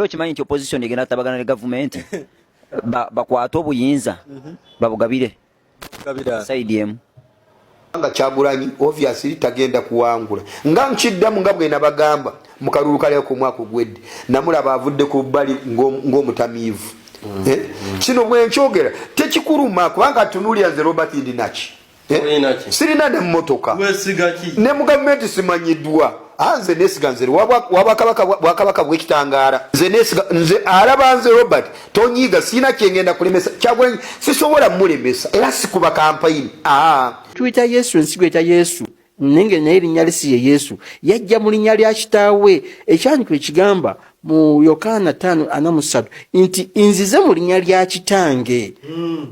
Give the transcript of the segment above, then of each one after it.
Okimanyi nti opposition egenda tabagana ne gavumenti bakwate obuyinza babugabire saidi emu. Nga Kyagulanyi obviously tagenda kuwangula, nga nkiddamu nga bwe nabagamba mu kalulu kali ku mwaka ogwedde, namulaba avudde ku bbali ng'omutamiivu. Eh? Kino bwe nkyogera tekikuluma, kubanga tunuulira nze Robert Ndinaki. Eh? Sirina ne mmotoka ne mu gavumenti simanyiddwa. Ah, nze nesiga nze wabwakabaka bwekitangaala, nze nesiga nze alaba nze Robert tonyiiga, sirina kyengenda kulemesa Kyagulanyi, sisobola mulemesa era sikuba kampeyini. Ah. Tuyita Yesu ensigo eta Yesu nenge, naye erinnya lye si ye Yesu. Yajja mu linnya lya kitaawe. Ekyandiikibwa ekigamba mu Yokaana 5:43 nti, "Nzize mu linnya lya kitange,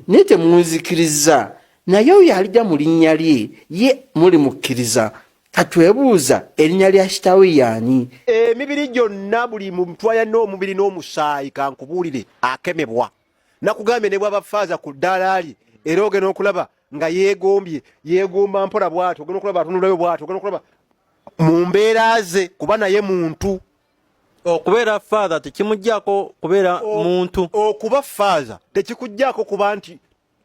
naye temunzikiriza, naye oyo alijja mu linnya lye ye mulimukkiriza." Katwebuuza, erinnya lya kitaawe yaani? Emibiri gyonna, buli muntu ayina omubiri n'omusaayi, kankubuulire, akemebwa. Nakugambye ne bwaba faaza ku ddaala lye, era ogenda okulaba nga yeegombye, yeegomba mpola bw'ati, ogenda okulaba atunulayo bw'ati, ogenda okulaba mu mbeera ze, kuba naye muntu. Okubeera father tekimuggyako kubeera muntu. Okuba faaza tekikuggyako kuba nti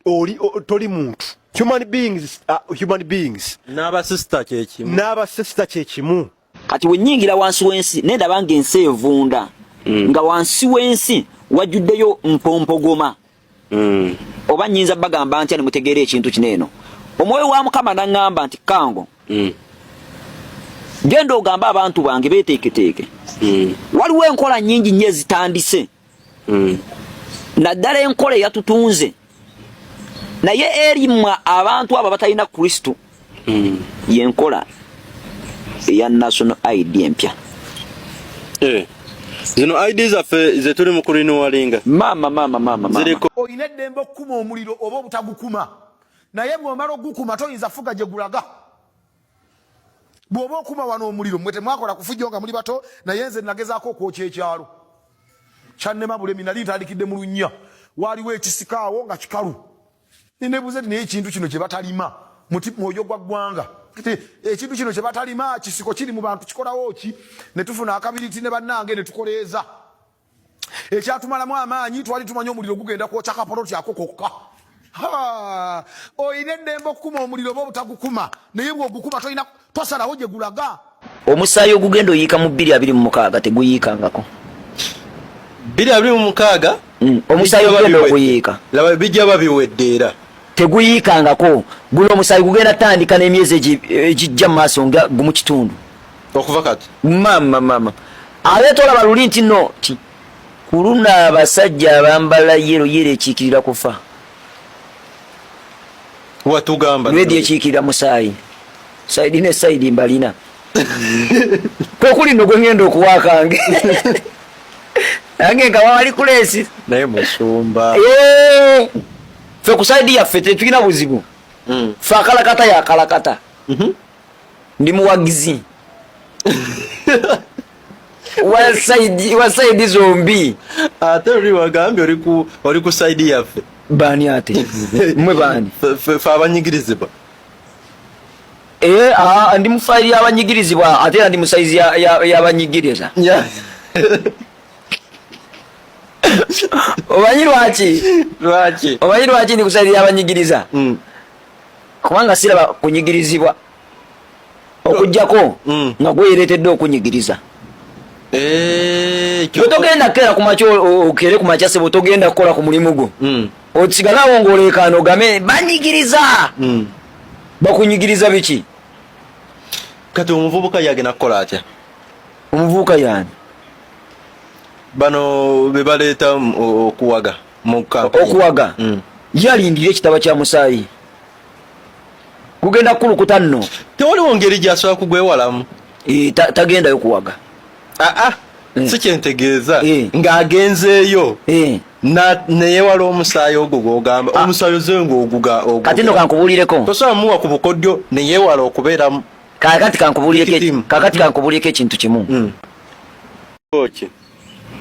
oli toli muntu. Human beings, human beings. N'abasisita kyekimu. N'abasisita kyekimu. Kati wenyingira wansi w'ensi nendaba nga ensi evunda, nga wansi w'ensi wajjuddeyo mpompogoma. Oba nyinza bagamba ntya nemutegeera ekintu kino eno? Omwoyo wa Mukama naŋŋamba nti, "Kango, genda ogambe abantu bange beeteeketeeke. Waliwo enkola nnyingi nnyo ezitandise, naddala enkola eyatutunze, naye erimmwa abantu abo abatalina Kristo, yenkola eya national ID empya." Eh. Zino ID zaffe zetuli mu kurenewinga. Maama, maama, maama, maama. Ziriko. Olina eddembe okukuma omuliro oba obutagukuma, naye bw'omala ogukuma toyinza fuga gye gulaga. Bw'oba okuma wano omuliro, mwe temwakola kufujjo nga muli bato, naye nze nagezaako okwokya ekyalo, kyannema bulemi. Nali ntandikidde mu lunnya, waaliwo ekisikaawo nga kikalu. Nenebuuza nti, naye ekintu kino kye batalima muti mwoyo gwa ggwanga, ekintu kino kye batalima kisiko kiri mu bantu kikolawo ki? Ne tufuna akabiriti ne bannange ne tukoleeza ekyatumalamu amaanyi. Twali tumanyi omuliro gugenda kwokya kapoloti ako kokka. Olina eddembe okukuma omuliro oba obutagukuma, naye bw'ogukuma tolina tosalawo gye gulaga. Omusaayi ogugenda oyiika mu 2026 teguyiikangako. 2026. Omusaayi ogugenda okuyiika. Laba bijja babiwedde era. Teguyiikangako. Guno omusaayi gugenda tandika n'emyezi egijja mu maaso nga gumu kitundu. Okuva kati. Mama, mama, ate tolaba luli nti no ti ku luno abasajja abambala yellow, yellow ekiikirira kufa. Watugamba. Red ekiikirira musaayi. Side ne side mbalina kwekuli no gwe ngenda okuwakange nange nga wali kulesi. Naye musumba. Eh, ffe ku side yaffe tetulina buzibu. Ffe akalakata yakalakata. Ndi muwagizi wa side zombi. Ate oli wagambye oli ku side yaffe. Baani ate mmwe baani? Ffe abanyigirizibwa. Eh, ah, ndi mu side y'abanyigirizibwa, ate era ndi mu side y'abanyigiriza. Omanyi lwaki? Lwaki? Omanyi lwaki ndi ku side y'abanyigiriza? Kubanga siraba kunyigirizibwa okugjako nga gweyereetedde okunyigiriza. Eh, bwe togenda kukeera ku makya, okeere ku makya sebo, togenda kukola ku mulimu gwo, osigalawo ng'oleekaana ogame banyigiriza. Bakunyigiriza biki? Kati omuvubuka yagenda kukola atya? Omuvubuka yani? Bano be baleeta okuwaga mu campaign. Okuwaga? Yalindira ekitaba kya musaayi gugenda kukulukuta nno. Tewaliwo ngeri gyasobola kugwewalamu? Eh, tagendayo kuwaga. Aa, si kyentegeeza. Ng'agenzeeyo neyewala omusaayi ogwo gwogamba, omusaayi oze ngaoguga. Kati nno kankubuulireko. Tosobola muwa ku bukodyo neyewala okubeeramu. Kakati kankubuulireko. Victim. Kakati kankubuulireko ekintu kimu. Ki?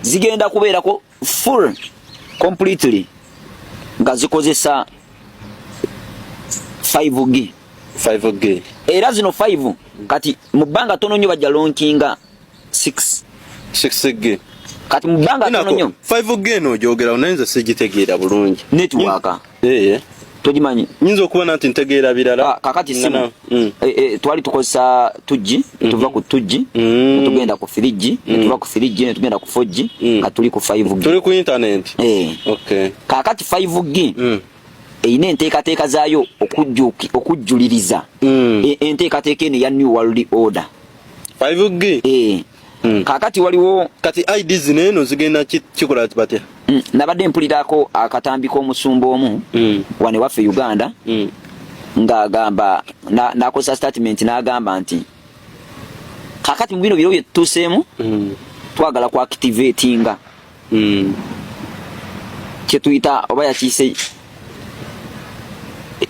Zigenda kubeerako full completely nga zikozesa 5G. 5G. Era zino 5 kati mu bbanga tono nnyo bajja launchinga 6. 6G. Kati mu bbanga ttono nnyo. 5G eno ogyogerawo naye nze sigitegeera bulungi. Network. Eh. Togimanyi? Nyinza okuba nanti ntegeera birala. Ah, kakati simu. Eh, eh, twali tukozesa 2G, tuva ku 2G, netugenda ku 3G, netuva ku 3G netugenda ku 4G, kati tuli ku 5G. Tuli ku internet. Eh. Okay. Kakati 5G erina enteekateeka zaayo okujjuliriza enteekateeka eno eya New World Order. 5G? Eh. Kakati waliwo kati ID zino eno zigenda kikola batya? Nabadde mpulirako akatambi k'omusumba omu wano ewaffe Uganda ng'agamba n'akozesa statement n'agamba nti kakati mu bino biro bye tutuuseemu twagala ku activatinga kye tuyita oba yakiyise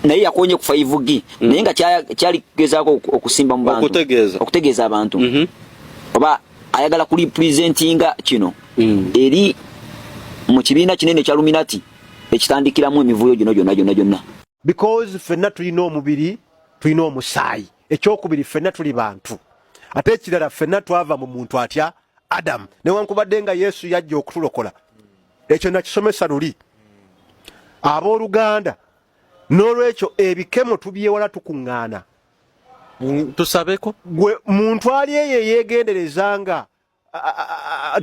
naye yakonye ku 5G naye nga kyali kugezaako okusimba mu bantu, okutegeeza abantu oba ayagala ku representinga kino eri mu kibiina kinene ekya Illuminati ekitandikiramu emivuyo gino gyonna gyonna gyonna. Because ffenna tulina omubiri, tulina omusaayi. Ekyokubiri, ffenna tuli bantu. Ate ekirala, ffenna twava mu muntu atya? Adamu. Newankubadde nga Yesu yajja okutulokola, ekyo nakisomesa luli, abooluganda. N'olwekyo ebikemo tubyewala, tukuŋŋaana Tusabeko. Gwe muntu ali eyo eyeegendereza nga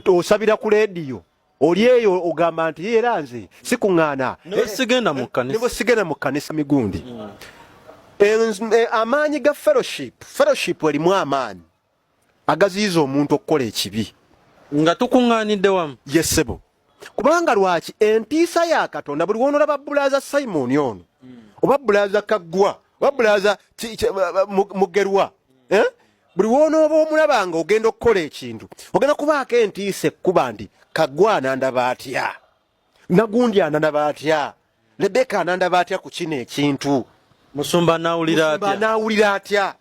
osabira ku leediyo, oli eyo ogamba nti era nze sikuŋŋaana, sigenda mu kkanisa, sigenda mu kkanisa migundi. Amaanyi ga fellowship, fellowship erimu amaanyi agaziyiza omuntu okukola ekibi. Nga tukuŋŋaanidde wamu. Yesebo, kubanga lwaki? Entiisa ya Katonda. Buli wonolaba Brother Simon ono oba Brother Kaggwa oba Brother Mugerwa, eh? Buli wonooba omulaba nga ogenda okukola ekintu, ogenda kubaako entiisa ekkuba nti Kaggwa anandaba atya, nagundi anandaba atya, Lebeka anandaba atya ku kino ekintu, musumba nawulira atya, nawulira atya?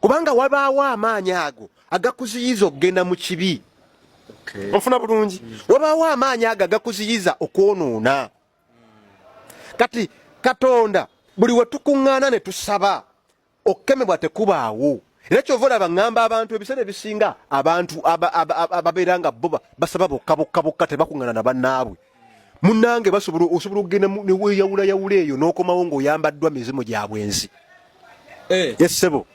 Kubanga wabaawo amaanyi ago agakuziyiza okugenda mu kibi. Onfuna bulungi? Wabaawo amaanyi ago agakuziyiza okwonoona. Kati Katonda buli we tukuŋŋaana ne tusaba, okukemebwa tekubaawo. Era kyova olaba ŋŋamba abantu, ebiseera ebisinga abantu ababeera nga bo basaba bokka bokka bokka, tebakuŋŋaana na bannaabwe. Munnange, basobola, osobola okugenda neweyawulayawula eyo n'okomawo ng'oyambaddwa mizimu gya bwenzi. Yessebo.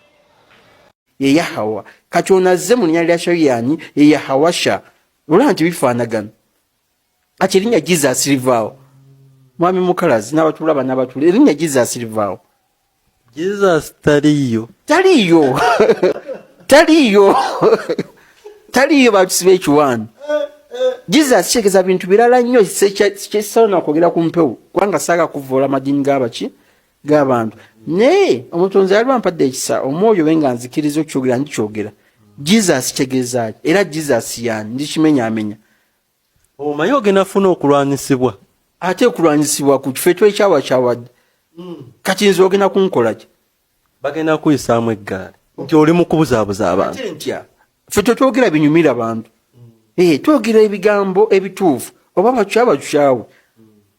Ye Yahawa. Kati ono azze mu linnya lya Shayani, ye Yahawasha. Olaba nti bifaanagana. Kati erinnya Jesus livaawo, mwami Mukalazi n'abatulaba n'abatula, erinnya Jesus livaawo. Jesus taliyo. Taliyo, taliyo, taliyo. Batusiba ekiwaani. Jesus kitegeeza bintu birala nnyo, kyekisaana kwogera ku mpewo, kubanga saaga kuvvoola amadiini g'abaki g'abantu. Naye omutonzi yali bampadde ekisa, omwoyo we nga nzikiriza okukyogera, ndikyogera. Jesus kitegeeza ki? Era Jesus yani? Ndikimenyaamenya. Omanyi ogenda funa okulwanyisibwa. Ate okulwanyisibwa ku kifo ekyekyawa kyawadde. Kati nze ogenda kunkola ki? Bagenda kuyisaamu eggaali nti oli mu kubuzaabuza abantu. Ate ntya? Ffe tetwogera binyumira bantu. Eh, twogera ebigambo ebituufu, oba bakyawa bakyawe.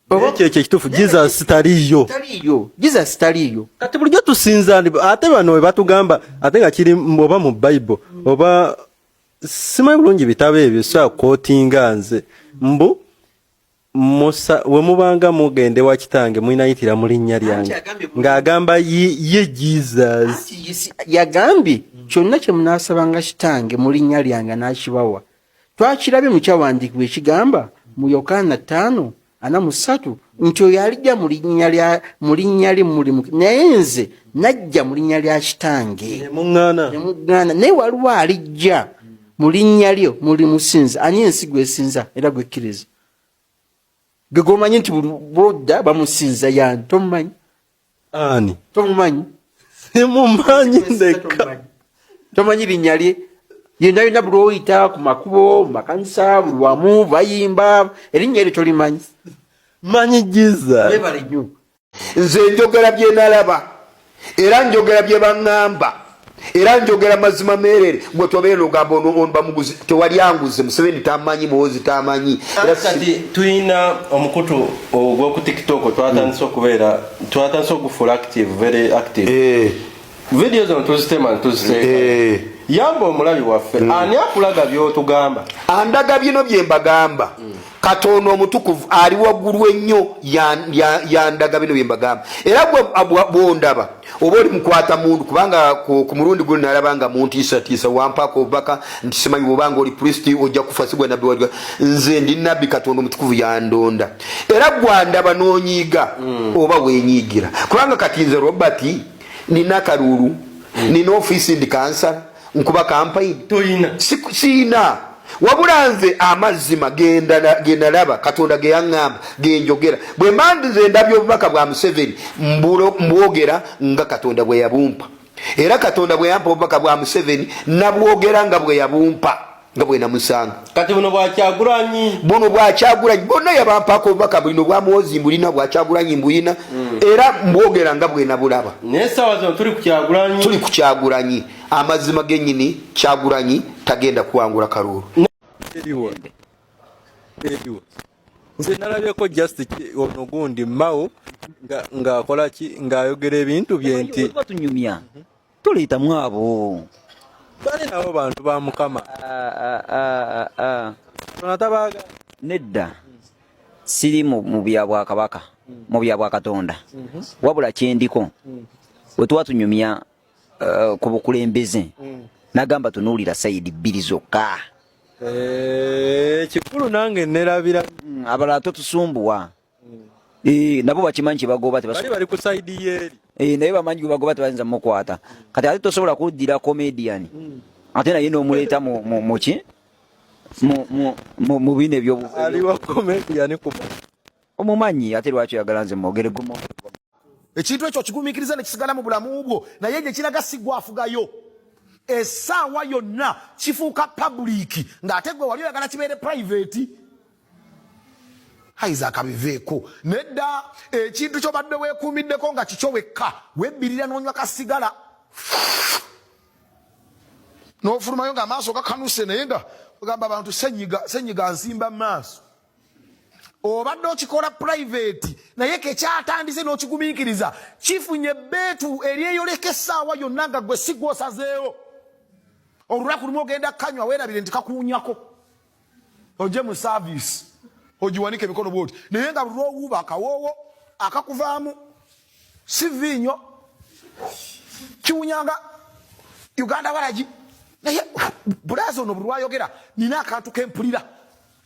Ekyo ekyo ekituufu, Jesus taliyo. Taliyo, Jesus taliyo. Kati bulijjo tusinza ate bano we batugamba, ate nga kiri oba mu Bible oba simanyi bulungi bitabo ebyo, so quotinga nze mbu Musa, we mubanga mugende wa kitange mulina mu linnya lyange, ng'agamba ye Jesus. Yagambye kyonna kye munaasabanga kitange mu linnya lyange n'akibawa. Twakirabye mu kyawandiikibwa ekigamba mu Yokaana 5:43 nti oyo alijja mu linnya lya mu linnya lye muli naye nze najja mu linnya lya kitange. Nemuŋŋaana. Nemuŋŋaana, naye waliwo alijja mu linnya lyo muli musinza. Ani ensi gwesinza era gwekkiriza, gwe gomanyi nti buli bwodda bamusinza yani? Tomumanyi? Ani? Tomumanyi? Simumanyi ndeka. Tomanyi linnya lye? Yenna yonna buli oyita ku makubo, mu makanisa, buli wamu bayimba erinnya eryo, tolimanyi? Manyi Jesus. Webale nnyo. Nze njogera bye nalaba, era njogera bye baŋŋamba, era njogera mazima meerere. Gwe tobeera ogamba ono bamuguzi, tewali anguze. Museveni tamanyi, Muwozi tamanyi. Era kati tulina omukutu ogw'oku TikTok, twatandise okubeera, twatandise ogufuula active, very active. Video zino tuzitema, tuziteeka. Yamba omulabi waffe. Ani akulaga by'otugamba? Andaga bino bye mbagamba. Katonda omutukuvu ali waggulu ennyo yandaga bino bye mbagamba. Era bwondaba oba oli mukwata mundu, kubanga ku mulundi guli nalaba nga muntiisatiisa, wampaako obubaka nti simanyi bwobanga oli pristi ojja kufa, sigwa nabbi wa nze ndi nabbi, Katonda omutukuvu yandonda. Era gwandaba n'onyiiga oba wenyiigira, kubanga kati nze Robert nina akaluulu, nina ofiisi, ndi kansala, nkuba kampayini. Toyina. Siina, wabula nze amazima genalaba Katonda geyaŋŋamba genjogera. Bwe mba nze ndabye obubaka bwa Museveni, mbwogera nga Katonda bwe yabumpa. Era Katonda bwe yampa obubaka bwa Museveni, nabwogera nga bwe yabumpa, nga bwe namusanga. Kati buno bwa Kyagulanyi? Buno bwa Kyagulanyi bonna yabampaako obubaka bulino, bwa Muhoozi mbulina, bwa Kyagulanyi mbulina, era mbwogera nga bwe nabulaba. Naye essaawa zino tuli ku Kyagulanyi. Tuli ku Kyagulanyi. Amazima gennyini, Kyagulanyi tagenda kuwangula kalulu. Eriwa? Eriwa? Nze nalabyeko just ono gundi Mao ng'akola ki, ng'ayogera ebintu bye nti Tuba tunyumya, toleetamu abo. Bali nabo bantu ba Mukama. Ah, ah, ah, ah. Katonda tabaagala. Nedda, siri mu bya bwakabaka, mu bya bwakatonda, wabula kyendiko bwe tuba tunyumya ku bukulembeze, nagamba tunuulira side bbiri zokka. Kikulu nange nerabira. Abalala totusumbuwa. Nabo bakimanyi kyebagoba. Bali bali ku side yeeri. Naye bamanyi gwe bagoba, tebayinza mukwata. Kati ate tosobola kuddira comedian ate naye n'omuleeta muki mu bino ebyobu. Aliwa comedian ku? Omumanyi, ate lwaki oyagala nze mwogere gumu? Ekintu ekyo okigumiikiriza ne kisigala mu bulamu bwo, naye gye kiraga si gwafugayo. Essaawa yonna kifuuka public, ng'ate gwe wali oyagala kibeere private. Isaac, biveeko. Nedda, ekintu kyobadde weekuumiddeko nga kikyo wekka, webbirira n'onywa kasigala n'ofulumayo ng'amaaso gakanuse, naye nga ogamba abantu senyiga, senyiga nsimba mu maaso. Obadde okikola private, naye kekyatandise n'okigumiikiriza, kifunye ebbeetu eryeyoleka essaawa yonna nga gwe si gwosazeewo. Olunaku lumu ogenda kanywa weerabire nti kakuwunyako, ojje mu service ogiwanike emikono bwoti, naye nga lwowuuba akawoowo akakuvaamu si viinyo, kiwunyanga Uganda waragi. Naye bulaazi ono buli lwayogera nina akantu kempulira.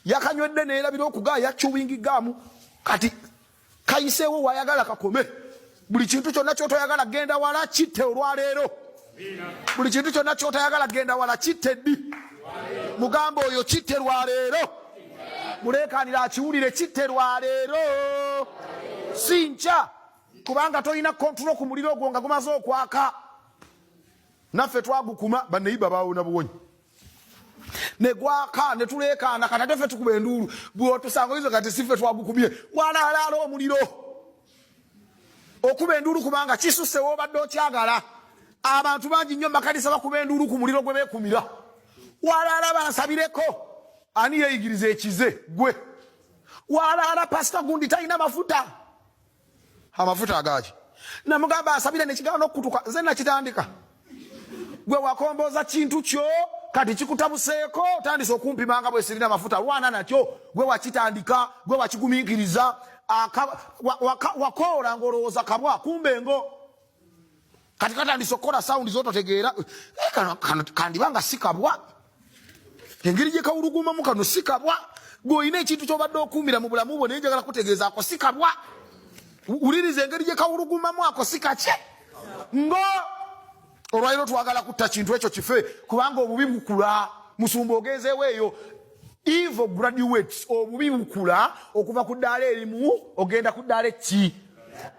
Yakanywedde neerabira okugaa yacuwingigaamu, kati kayiseewo wayagala kakome. Buli kintu kyonna kyotoyagala genda wala, kitte olwaleero. Buli kintu kyonna kyotayagala genda wala, kitte ddi? Mugamba oyo kitte lwaleero, mulekanira akiwulire, kitte lwaleero, si nkya, kubanga tolina control ku muliro ogwo nga gumaze okwaka. Naffe twagukuma, baneyiba bawona buwonyi negwaka netuleekaana. Kati ate ffe tukuba enduulu, bwotusanga oyizo kati siffe twagukumye. Walaalaala omuliro okuba enduulu kubanga kisuse woobadde okyagala. Abantu bangi nnyo makanisa bakuba enduulu ku muliro gwe beekumira. Walaala bansabireko, ani yeeyigiriza ekize gwe? Walaala pasita gundi talina mafuta. Amafuta agaki? Namugamba asabire nekigaana okukutuka. Nze nakitandika, gwe wakombooza kintu kyo, kati kikutabuseeko, otandise okumpimanga bwe sirina mafuta. Lwana nakyo, gwe wakitandika, gwe wakigumiikiriza. Wakoola ng'olowooza kabwa, kumbe ngo kati katandise okukola sound zototegeera. Kano kandiba nga si kabwa, engeri gye kawulugumamu kano si kabwa. Gweolina ekintu kyobadde okuumira mu bulamu bwo, naye njagala kutegeeza ako si kabwa. Wuliriza engeri gye kawulugumamu, ako si kake ngo. Olwaliro twagala kutta kintu ekyo kife, kubanga obubi bukula. Musumba ogenzeewo eyo, evil graduates, obubi bukula okuva ku ddaala erimu ogenda ku ddaala ekki.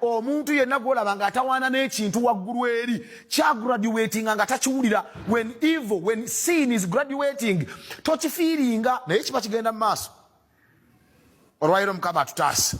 Omuntu yenna gwolaba ng'atawaana n'ekintu waggulu eri kyagraduatinga nga takiwulira. When evil, when sin is graduating, tokifiiringa, naye kiba kigenda mu maaso. Olwaliro Mukama atutaasa.